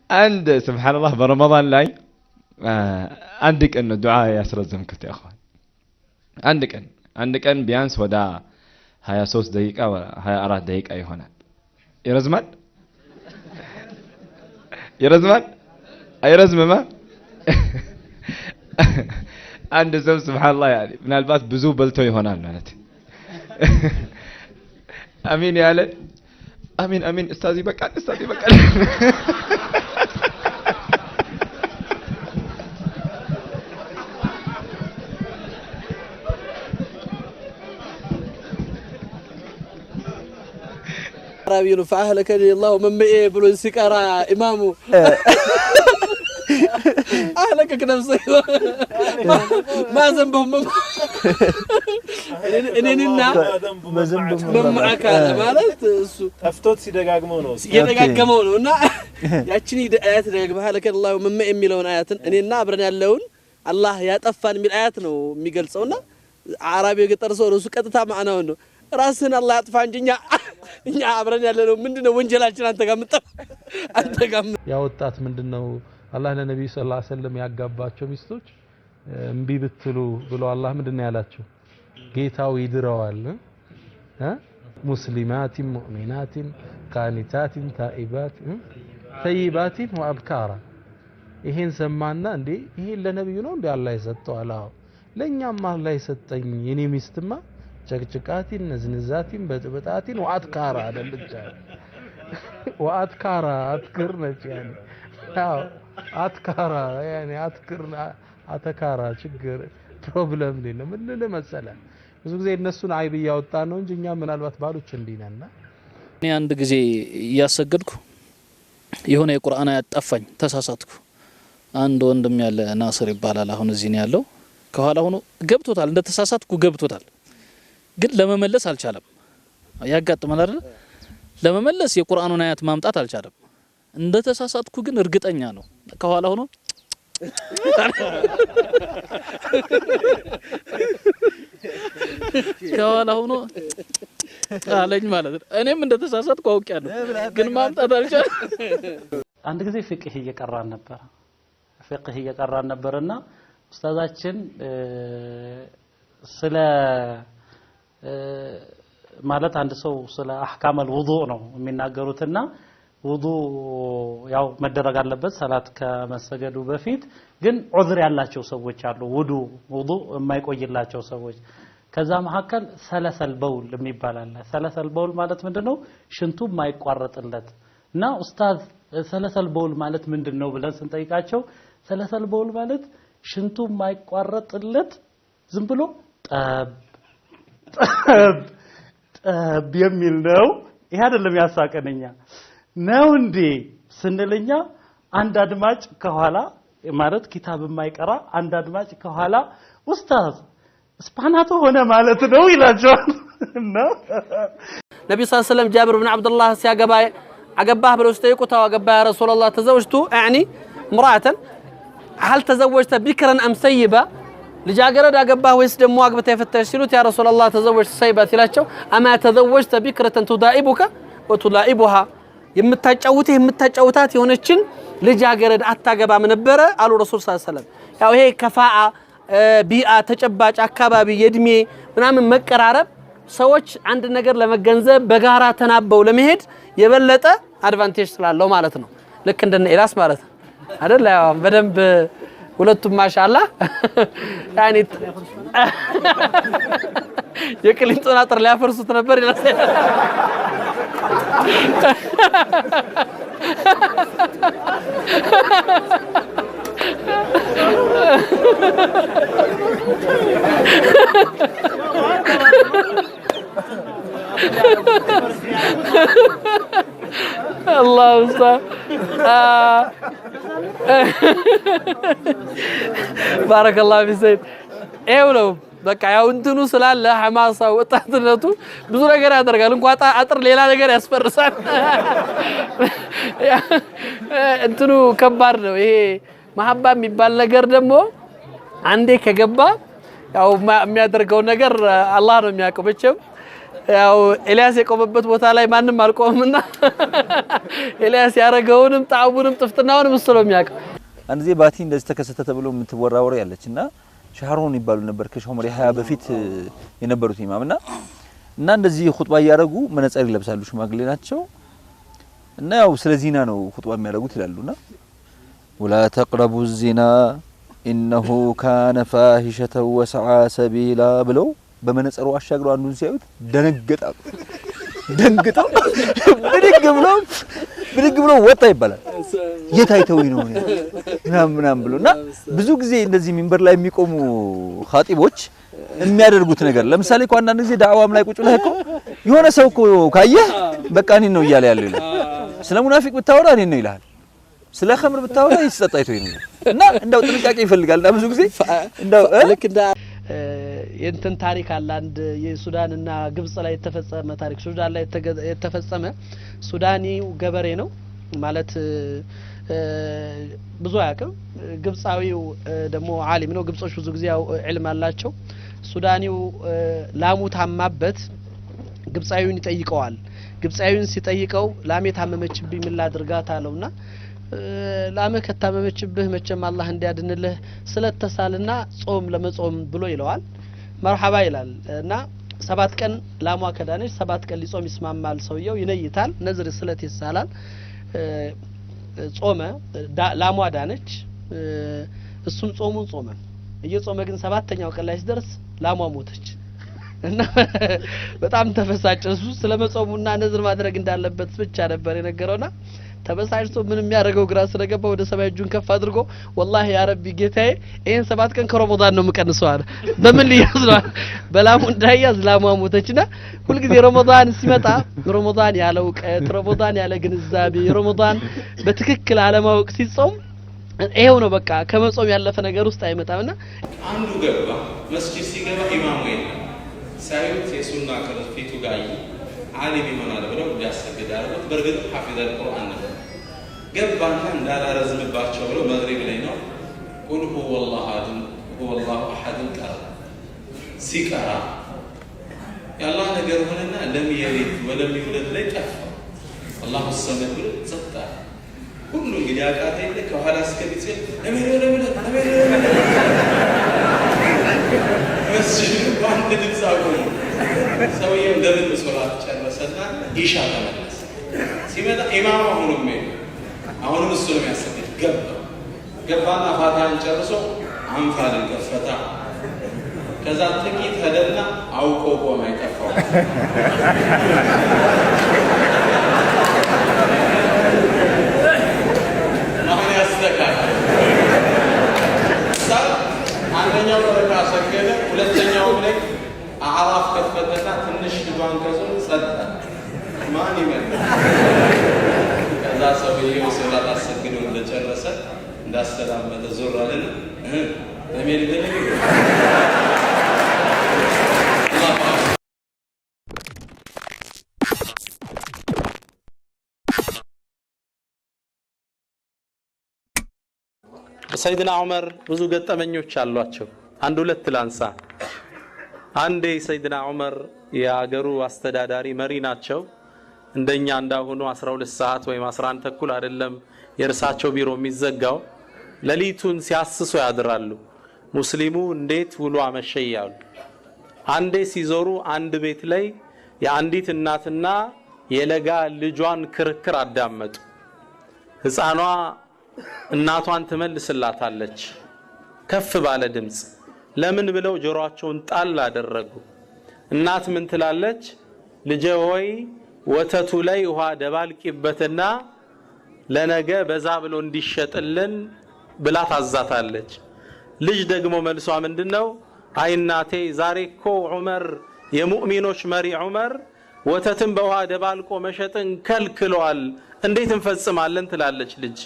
አንድ ሱብሃንአላህ በረመዳን ላይ አንድ ቀን ነው ዱዓ ያስረዘምኩት يا اخوان። አንድ ቀን፣ አንድ ቀን ቢያንስ ወደ 23 ደቂቃ 24 ደቂቃ ይሆናል። ይረዝማል? ይረዝማል? አይረዝምማ። አንድ ሰው ሱብሃንአላህ ያኔ ምናልባት ብዙ በልቶ ይሆናል ማለት አሚን ያለ አሚን አሚን ኡስታዝ ይበቃል፣ ኡስታዝ ይበቃል። አራቢ ነው። ፈአህለከኒ አላሁ መመኤ ብሎ ሲቀራ ኢማሙ አህለከክ ነፍሰ ማ ዘንበሁ እኔንና መማዓካለ ማለት እሱ ጠፍቶት ሲደጋግመው ነው፣ እየደጋገመው ነው። እና ያችን አያት ደጋግመህ አህለከኒ አላሁ መመኤ የሚለውን አያትን እኔና አብረን ያለውን አላህ ያጠፋን የሚል አያት ነው የሚገልጸውና አራቢ የገጠር ሰው እሱ ቀጥታ ማዕናውን ነው። ራስህን አላህ ያጥፋ እንጂ እኛ አብረን ያለነው ምንድነው ወንጀላችን? አንተ ጋር ምጣ አንተ ጋር ያ ወጣት ምንድነው አላህ ለነብዩ ሰለላሁ ዐለይሂ ወሰለም ያጋባቸው ሚስቶች እምቢ ብትሉ ብሎ አላህ ምንድነው ያላቸው? ጌታው ይድረዋል። ሙስሊማቲን ሙእሚናቲን ቃኒታቲን ታኢባት ተይባቲን ወአብካራ። ይሄን ሰማና እንዴ ይሄን ለነብዩ ነው እንዴ አላህ የሰጠው? አዎ ለኛም አላህ የሰጠኝ የኔ ሚስትማ ጨቅጭቃቲን ነዝንዛቲን በጥብጣቲን ወአትካራ አይደለች፣ ወአትካራ አትክር ነች። ያኔ አዎ አትካራ ያኔ አትክር አተካራ ችግር ፕሮብለም ሌለ። ምን ልልህ መሰለህ ብዙ ጊዜ እነሱን አይብ እያወጣን ነው እንጂ እኛ ምናልባት ባሎች እንዲህ ነንና። እኔ አንድ ጊዜ እያሰገድኩ የሆነ የቁርአን አያት ጠፋኝ፣ ተሳሳትኩ። አንድ ወንድም ያለ ናስር ይባላል፣ አሁን እዚህ ነው ያለው። ከኋላ ሆኖ ገብቶታል፣ እንደተሳሳትኩ ገብቶታል፣ ግን ለመመለስ አልቻለም። ያጋጥማል አይደል? ለመመለስ የቁርአኑን አያት ማምጣት አልቻለም። እንደተሳሳትኩ ግን እርግጠኛ ነው። ከኋላ ሆኖ ከኋላ ሆኖ አለኝ ማለት ነው። እኔም እንደተሳሳትኩ አውቄያለሁ፣ ግን ማምጣት አልቻለም። አንድ ጊዜ ፍቅህ እየቀራን ነበር፣ ፍቅህ እየቀራን ነበርና ኡስታዛችን ስለ ማለት አንድ ሰው ስለ አህካም አልውዱእ ነው የሚናገሩትና ውዱእ ያው መደረግ አለበት ሰላት ከመሰገዱ በፊት። ግን ዑዝር ያላቸው ሰዎች አሉ፣ ውዱእ የማይቆይላቸው ሰዎች። ከዛ መካከል ሰለሰል በውል የሚባል አለ። ሰለሰል በውል ማለት ምንድነው? ሽንቱ የማይቋረጥለት። እና ኡስታዝ ሰለሰል በውል ማለት ምንድነው ብለን ስንጠይቃቸው ሰለሰል በውል ማለት ሽንቱ የማይቋረጥለት ዝም ብሎ ጠብ ጠብ ጠብ የሚል ነው። ይሄ አይደለም ያሳቀነኛ ነው እንዴ ስንልኛ አንድ አድማጭ ከኋላ ማለት ኪታብ የማይቀራ አንድ አድማጭ ከኋላ ኡስታዝ ስፓናቶ ሆነ ማለት ነው ይላቸዋል። እና ነብዩ ሰለላሁ ዐለይሂ ወሰለም ጃብር ብን አብዱላህ ሲያገባ አገባህ ብለው ሲጠይቁት አዎ አገባ ያ ረሱላላህ ተዘወጅቱ ያኒ ምራአተን ሀል ተዘወጅተ ቢክረን አም ሰይባ ልጃገረድ አገባህ ወይስ ደግሞ አግብተህ የፈታሽ ሲሉት ያ ረሱላላህ ተዘወጅቱ ሰይባ ሲላቸው አማ ተዘወጅተ ቢክረተን ቱዳኢቡከ ወቱላኢቡሃ የምታጫውትህ የምታጫውታት የሆነችን ልጃገረድ አታገባም ነበረ አሉ ረሱል ሰለላሁ ዐለይሂ ወሰለም። ያው ይሄ ከፋአ ቢአ ተጨባጭ አካባቢ የእድሜ ምናምን መቀራረብ ሰዎች አንድ ነገር ለመገንዘብ በጋራ ተናበው ለመሄድ የበለጠ advantage ስላለው ማለት ነው። ልክ እንደነ ኤላስ ማለት ነው አይደል? ያው በደንብ ሁለቱም ማሻአላህ ያኔ የቅሊንጦን አጥር ሊያፈርሱት ነበር ይላል። አላህ ባረከላሁ ፊ ሰይድ። ይኸው ነው በቃ ያው እንትኑ ስላለ ሐማሳ ወጣትነቱ ብዙ ነገር ያደርጋል። እንኳን አጥር ሌላ ነገር ያስፈርሳል። እንትኑ ከባድ ነው። ይሄ መሀባ የሚባል ነገር ደግሞ አንዴ ከገባ ያው የሚያደርገው ነገር አላህ ነው የሚያውቀው። መቼም ያው ኤልያስ የቆመበት ቦታ ላይ ማንም አልቆመምና ኤልያስ ያረገውንም ጣዕሙንም ጥፍጥናውንም እሱ ነው የሚያውቀው። አንድ ጊዜ ባቲ እንደዚህ ተከሰተ ተብሎ የምትወራ ወሬ ያለችና ሻህሮን ይባሉ ነበር ከሼህ ዑመር የሀያ በፊት የነበሩት ኢማም እና እንደዚህ ኹጥባ እያደረጉ መነጽር ይለብሳሉ፣ ሽማግሌ ናቸው። እና ያው ስለ ዚና ነው ኹጥባ የሚያደርጉት ይላሉና ولا تقربوا الزنا إنه كان فاحشة وساء سبيلا ብለው በመነጽሩ አሻግረው አንዱን ሲያዩት ደነገጣሉ። ደንግጠው ብድግ ብሎ ወጣ ይባላል። የት አይተውኝ ነው ምናምን ምናምን ብሎና ብዙ ጊዜ እንደዚህ ሚንበር ላይ የሚቆሙ ኻጢቦች የሚያደርጉት ነገር ለምሳሌ እኮ አንዳንድ ጊዜ ዳዕዋም ላይ ቁጭ ብለህ እኮ የሆነ ሰው እኮ ካየህ በቃ እኔን ነው እያለ ያለው ይላል። ስለ ሙናፊቅ ብታወራ እኔን ነው ይልሃል። ስለ ኸምር ብታወራ ይስጠጣ አይተውኝ ነው። እና እንደው ጥንቃቄ ይፈልጋል። እና ብዙ ጊዜ እንደው ልክ እንደ የእንትን ታሪክ አለ። አንድ የሱዳንና ግብጽ ላይ የተፈጸመ ታሪክ፣ ሱዳን ላይ የተፈጸመ። ሱዳኒው ገበሬ ነው ማለት ብዙ አያውቅም። ግብጻዊው ደግሞ ዓሊም ነው። ግብጾች ብዙ ጊዜ ያው ዒልም አላቸው። ሱዳኒው ላሙ ታማበት ግብጻዊውን ይጠይቀዋል። ግብጻዊውን ሲጠይቀው ላሜ ታመመችብኝ ምን ላድርጋት አለውና ላምህ ከታመመችብህ መቼም አላህ እንዲያድንልህ ስለተሳልና ጾም ለመጾም ብሎ ይለዋል። መርሐባ ይላል። እና 7 ቀን ላሟ ከዳነች 7 ቀን ሊጾም ይስማማል። ሰውየው ይነይታል፣ ነዝር ስለት ይሳላል። ጾመ፣ ላሟ ዳነች፣ እሱም ጾሙን ጾመ። እየጾመ ግን 7ኛው ቀን ላይ ሲደርስ ላሟ ሞተች። እና በጣም ተበሳጨ። እሱ ስለመጾሙና ነዝር ማድረግ እንዳለበት ብቻ ነበር የነገረውና ተበሳጭቶ ምን የሚያደርገው ግራ ስለገባ ወደ ሰማይ እጁን ከፍ አድርጎ ወላሂ ያ ረቢ ጌታዬ ይሄን 7 ቀን ከረመዳን ነው የምቀንሰው አለ። በምን ሊያዝ ነው? በላሙ እንዳይያዝ ላሟ ሞተችና ሁልጊዜ ረመዳን ሲመጣ ረመዳን ያለ እውቀት፣ ረመዳን ያለ ግንዛቤ፣ ረመዳን በትክክል አለማወቅ ሲጾም ይሄው ነው በቃ ከመጾም ያለፈ ነገር ውስጥ አይመጣምና። አንዱ ገባ መስጂድ ሲገባ ኢማሙ የለም። ሳዩት የሱና ቅርጽ ፊቱ ጋር ዓሊም ይሆናል ብለው እንዲያሰግድ አደረጉት። በእርግጥ ሐፊዝ አልቁርአን ነበር። ገባና እንዳላረዝምባቸው ብሎ መግሪብ ላይ ነው ቁል ሁወላሁ አሐድን ቀራ። ሲቀራ የአላህ ነገር ሆነና ለም የሊድ ወለም ይውለድ ላይ ጠፋ። አላሁ ሰመድ ብሎ ጸጥ አለ። ሁሉ እንግዲህ አቃተ የለ ከኋላ እስከፊት ሲል ለም የሊድ ወለም ይውለድ ለም የሊድ ወለም ይውለድ መስጂዱ በአንድ ድምፅ አቆሙ። ሰውየው እንደምን ሶላት ጨረሰና ኢሻ ተመለሰ። ሲመጣ ኢማም አሁንም የለም። አሁንም እሱ ነው የሚያሰግድ። ገባና ፋቲሃን ጨርሶ አንፋልን ከፈታ። ከዛ ጥቂት ሄደና አውቆ ቆመ። የጠፋው አሁን ያስተካክል። አንደኛው ረካ ሰገደ፣ ሁለተኛው ላይ አዕራፍ ከፈተና ትንሽ ልጇን ከዞን ጸጥ። ማን ይመጣ? ከዛ ሰውየው ሶላት አሰግዶ እንደጨረሰ እንዳስተላመተ ዞር አለና ለሜል ሰይድና ዑመር ብዙ ገጠመኞች አሏቸው። አንድ ሁለት ላንሳ። አንዴ ሰይድና ዑመር የአገሩ አስተዳዳሪ መሪ ናቸው። እንደኛ እንዳሁኑ 12 ሰዓት ወይም 11 ተኩል አይደለም የእርሳቸው ቢሮ የሚዘጋው። ሌሊቱን ሲያስሱ ያድራሉ። ሙስሊሙ እንዴት ውሎ አመሸ እያሉ። አንዴ ሲዞሩ አንድ ቤት ላይ የአንዲት እናትና የለጋ ልጇን ክርክር አዳመጡ። ህፃኗ እናቷን ትመልስላታለች ከፍ ባለ ድምጽ። ለምን ብለው ጆሮአቸውን ጣል አደረጉ። እናት ምን ትላለች? ልጄ ሆይ ወተቱ ላይ ውሃ ደባልቂበትና ለነገ በዛ ብሎ እንዲሸጥልን ብላ ታዛታለች። ልጅ ደግሞ መልሷ ምንድነው? አይ እናቴ ዛሬ እኮ ዑመር የሙእሚኖች መሪ ዑመር ወተትን በውሃ ደባልቆ መሸጥን ከልክሏል፣ እንዴት እንፈጽማለን ትላለች ልጅ።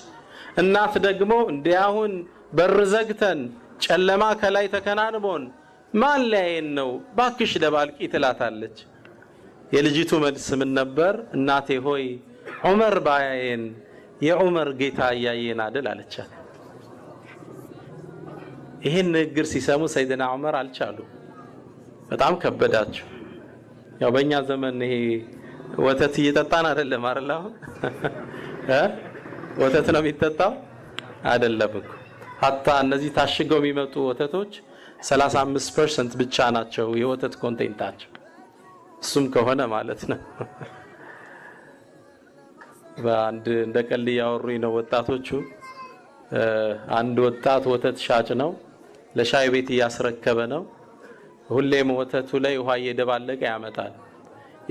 እናት ደግሞ እንዴ አሁን በር ዘግተን ጨለማ ከላይ ተከናንቦን ማን ሊያየን ነው? ባክሽ ደባልቂ ትላታለች። የልጅቱ መልስ ምን ነበር? እናቴ ሆይ ዑመር ባያየን የዑመር ጌታ እያየን አይደል አለቻት። ይህን ንግግር ሲሰሙ ሰይድና ዑመር አልቻሉ፣ በጣም ከበዳቸው። ያው በእኛ ዘመን ይሄ ወተት እየጠጣን አይደለም አይደል? አሁን ወተት ነው የሚጠጣው አይደለም እኮ። ሀታ እነዚህ ታሽገው የሚመጡ ወተቶች 35% ብቻ ናቸው የወተት content ኣቸው፣ እሱም ከሆነ ማለት ነው። በአንድ እንደ ቀልድ እያወሩኝ ነው ወጣቶቹ። አንድ ወጣት ወተት ሻጭ ነው፣ ለሻይ ቤት እያስረከበ ነው። ሁሌም ወተቱ ላይ ውሃ እየደባለቀ ያመጣል።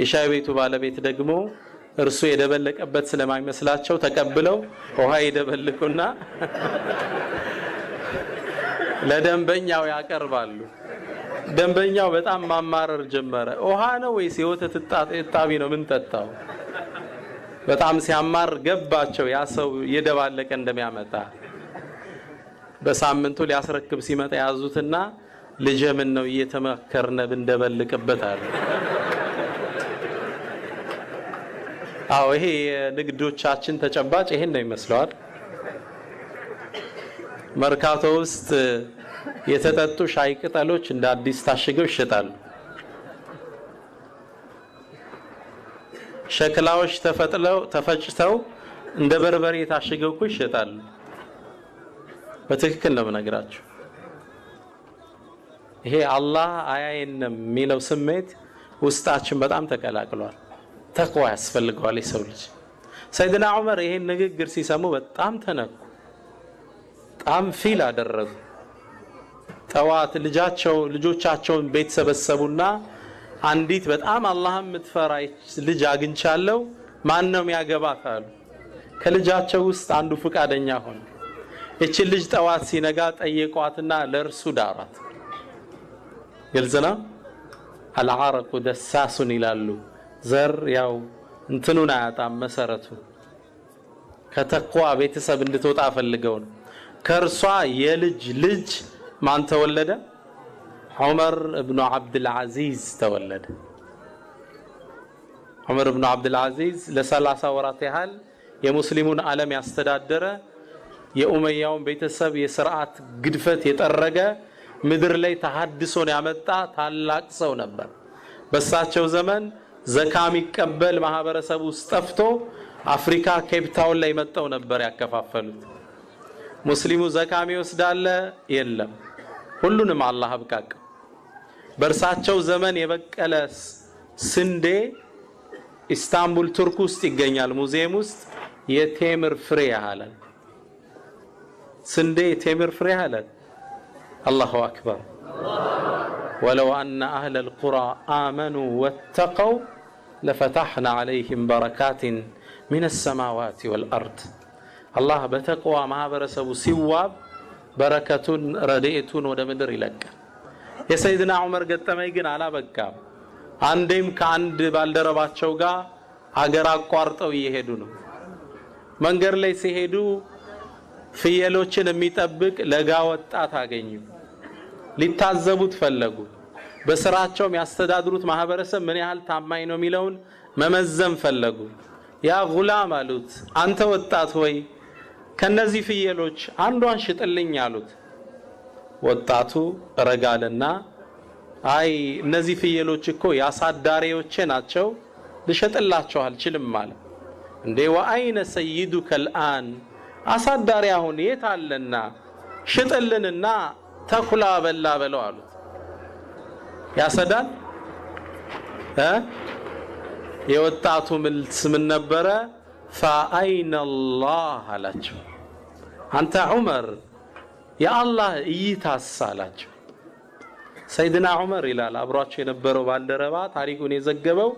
የሻይ ቤቱ ባለቤት ደግሞ እርሱ የደበለቀበት ስለማይመስላቸው ተቀብለው ውሃ ይደበልቁና ለደንበኛው ያቀርባሉ። ደንበኛው በጣም ማማረር ጀመረ። ውሃ ነው ወይስ የወተት እጣቢ ነው ምን ጠጣው? በጣም ሲያማር ገባቸው ያ ሰው እየደባለቀ እንደሚያመጣ። በሳምንቱ ሊያስረክብ ሲመጣ ያዙትና ልጄ ምን ነው እየተመከርነ ብንደበልቅበት አለ። አዎ ይሄ የንግዶቻችን ተጨባጭ ይሄን ነው ይመስለዋል። መርካቶ ውስጥ የተጠጡ ሻይ ቅጠሎች እንደ አዲስ ታሽገው ይሸጣሉ። ሸክላዎች ተፈጭተው እንደ በርበሬ ታሽገው እኮ ይሸጣሉ። በትክክል ነው የምነግራችሁ። ይሄ አላህ አያየንም የሚለው ስሜት ውስጣችን በጣም ተቀላቅሏል። ተቅዋ ያስፈልገዋል የሰው ልጅ። ሰይድና ዑመር ይሄን ንግግር ሲሰሙ በጣም ተነኩ፣ በጣም ፊል አደረጉ። ጠዋት ልጆቻቸውን ቤት ሰበሰቡና አንዲት በጣም አላህን የምትፈራ ልጅ አግኝቻለሁ፣ ማን ነው የሚያገባት አሉ። ከልጃቸው ውስጥ አንዱ ፍቃደኛ ሆነ። እቺ ልጅ ጠዋት ሲነጋ ጠየቋትና ለእርሱ ዳሯት። ግልጽ ነው። አልዓረቁ ደሳሱን ይላሉ። ዘር ያው እንትኑን አያጣም መሰረቱ። ከተቅዋ ቤተሰብ እንድትወጣ ፈልገው ነው። ከእርሷ የልጅ ልጅ ማን ተወለደ? ዑመር ኢብኑ ዓብድልዓዚዝ ተወለደ። ዑመር ኢብኑ ዓብድልዓዚዝ ለ30 ወራት ያህል የሙስሊሙን ዓለም ያስተዳደረ፣ የኡመያውን ቤተሰብ የስርዓት ግድፈት የጠረገ፣ ምድር ላይ ተሐድሶን ያመጣ ታላቅ ሰው ነበር። በሳቸው ዘመን ዘካ የሚቀበል ማህበረሰብ ውስጥ ጠፍቶ አፍሪካ ኬፕታውን ላይ መጣው ነበር ያከፋፈሉት። ሙስሊሙ ዘካ የሚወስዳለ የለም፣ ሁሉንም አላህ አብቃቅ። በእርሳቸው ዘመን የበቀለ ስንዴ ኢስታንቡል ቱርክ ውስጥ ይገኛል፣ ሙዚየም ውስጥ የቴምር ፍሬ ያህላል። ስንዴ የቴምር ፍሬ ያህላል። الله أكبر። ولو أن أهل القرى آمنوا واتقوا لفتحنا عليهم بركات من السماوات والأرض። አላህ በተቅዋ ማህበረሰቡ ሲዋብ በረከቱን ረድኤቱን ወደ ምድር ይለቃል። የሰይድና ዑመር ገጠመኝ ግን አላበቃም። አንዴም ከአንድ ባልደረባቸው ጋር አገር አቋርጠው እየሄዱ ነው። መንገድ ላይ ሲሄዱ ፍየሎችን የሚጠብቅ ለጋ ወጣት አገኙ። ሊታዘቡት ፈለጉ። በስራቸው የሚያስተዳድሩት ማህበረሰብ ምን ያህል ታማኝ ነው የሚለውን መመዘን ፈለጉ። ያ ጉላም አሉት፣ አንተ ወጣት ሆይ ከነዚህ ፍየሎች አንዷን ሽጥልኝ አሉት። ወጣቱ ረጋልና አይ እነዚህ ፍየሎች እኮ ያሳዳሪዎቼ ናቸው፣ ልሸጥላቸው አልችልም አለ። እንዴ ወአይነ ሰይዱከ الآن፣ አሳዳሪ አሁን የት አለና ሽጥልንና ተኩላ በላ በለው አሉት። ያሰዳል የወጣቱ መልስ ምን ነበረ? فأين الله አላቸው። አንተ ዑመር የአላህ እይታስ አላቸው። ሰይድና ዑመር ይላል አብሯቸው የነበረው ባልደረባ ታሪኩን የዘገበው፣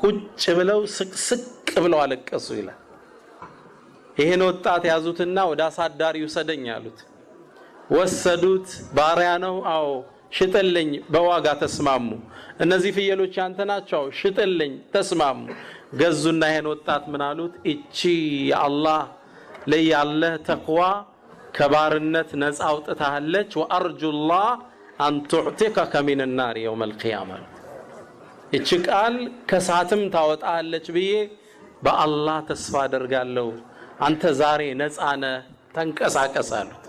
ቁጭ ብለው ስቅስቅ ብለው አለቀሱ ይላል። ይሄን ወጣት ያዙትና ወደ አሳዳሪ ውሰደኝ አሉት። ወሰዱት። ባሪያ ነው? አዎ። ሽጥልኝ። በዋጋ ተስማሙ። እነዚህ ፍየሎች ያንተ ናቸው? ሽጥልኝ። ተስማሙ። ገዙና ይሄን ወጣት ምን አሉት? እቺ የአላህ ላይ ያለህ ተቅዋ ከባርነት ነፃ አውጥታለች። ወአርጁላህ አን ቱዕቲቀከ ሚን ናር የውም አልቂያማ፣ እቺ ቃል ከእሳትም ታወጣለች ብዬ በአላህ ተስፋ አደርጋለሁ። አንተ ዛሬ ነፃ ነህ፣ ተንቀሳቀስ አሉት።